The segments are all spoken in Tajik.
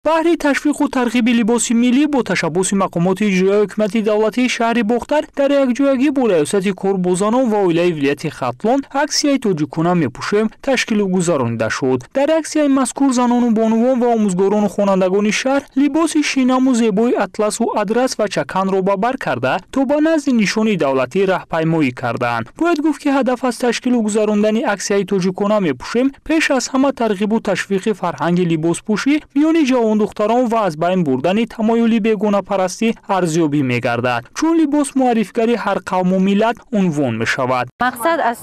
Баҳри ташвиқу тарғиби либоси миллӣ бо ташаббуси мақомоти иҷроияи ҳукумати давлатии шаҳри Бохтар дар якҷоягӣ бо раёсати кор бо занон ва оилаи вилояти Хатлон аксияи «Тоҷикона мепӯшем» ташкилу гузаронида шуд. Дар аксияи мазкур занону бонувон ва омӯзгорону хонандагони шаҳр либоси шинаму зебои атласу адрас ва чаканро ба бар карда, то ба назди нишони давлатӣ раҳпаймоӣ карданд. Бояд гуфт, ки ҳадаф аз ташкилу гузарондани аксияи «Тоҷикона мепӯшем» пеш аз ҳама тарғибу ташвиқи фарҳанги либоспӯшӣ миёни ҷавондухтарон ва аз байн бурдани тамоюли бегонапарастӣ арзёбӣ мегардад, чун либос муаррифгари ҳар қавму миллат унвон мешавад. Мақсад аз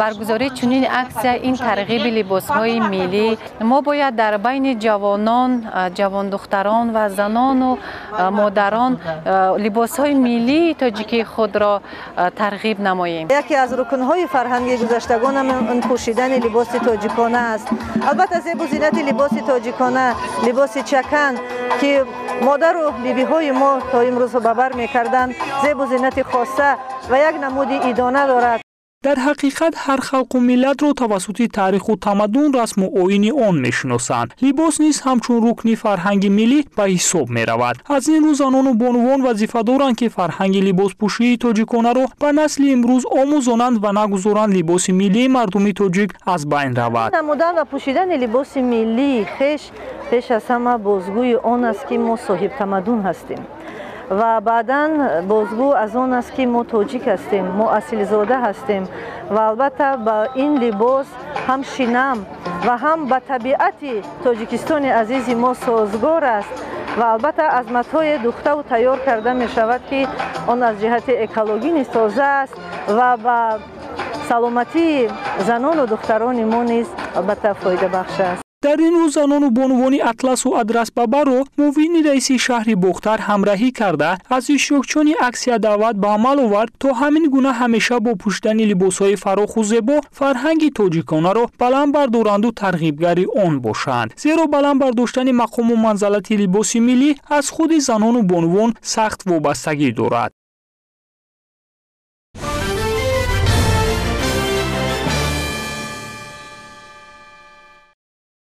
баргузории чунин аксия ин тарғиби либосҳои миллӣ. Мо бояд дар байни ҷавонон, ҷавондухтарон ва занону модарон либосҳои миллии тоҷикии худро тарғиб намоем. Яке аз рукнҳои фарҳанги гузаштагонам ин пӯшидани либоси тоҷикона аст. Албатта, зебу зинати либоси тоҷикона, либоси чакан, ки модару бибиҳои мо то имрӯз ба бар мекарданд, зебу зинати хоса ва як намуди идона дорад. Дар ҳақиқат, ҳар халқу миллатро тавассути таъриху тамаддун, расму оини он мешиносанд. Либос низ ҳамчун рукни фарҳанги миллӣ ба ҳисоб меравад. Аз ин рӯ занону бонувон вазифа доранд, ки фарҳанги либоспӯшии тоҷиконаро ба насли имрӯз омӯзонанд ва нагузоранд либоси миллии мардуми тоҷик аз байн равад. Намудан ва пӯшидани либоси миллии хеш пеш аз ҳама бозгӯи он аст, ки мо соҳибтамаддун ҳастем, ва баъдан бозгӯ аз он аст, ки мо тоҷик ҳастем, мо асилзода ҳастем. Ва албатта, ба ин либос ҳам шинам ва ҳам ба табиати Тоҷикистони азизи мо созгор аст. Ва албатта, аз матое духтаву тайёр карда мешавад, ки он аз ҷиҳати экологӣ низ тоза аст ва ба саломатии занону духтарони мо низ албатта фоидабахш аст. Дар ин рӯз занону бонувони атласу адрасбабарро муовини раиси шаҳри Бохтар ҳамраҳӣ карда, аз иштирокчиёни аксия даъват ба амал овард, то ҳамин гуна ҳамеша бо пӯшидани либосҳои фароху зебо фарҳанги тоҷиконаро баланд бардоранду тарғибгари он бошанд, зеро баланд бардоштани мақому манзалати либоси миллӣ аз худи занону бонувон сахт вобастагӣ дорад.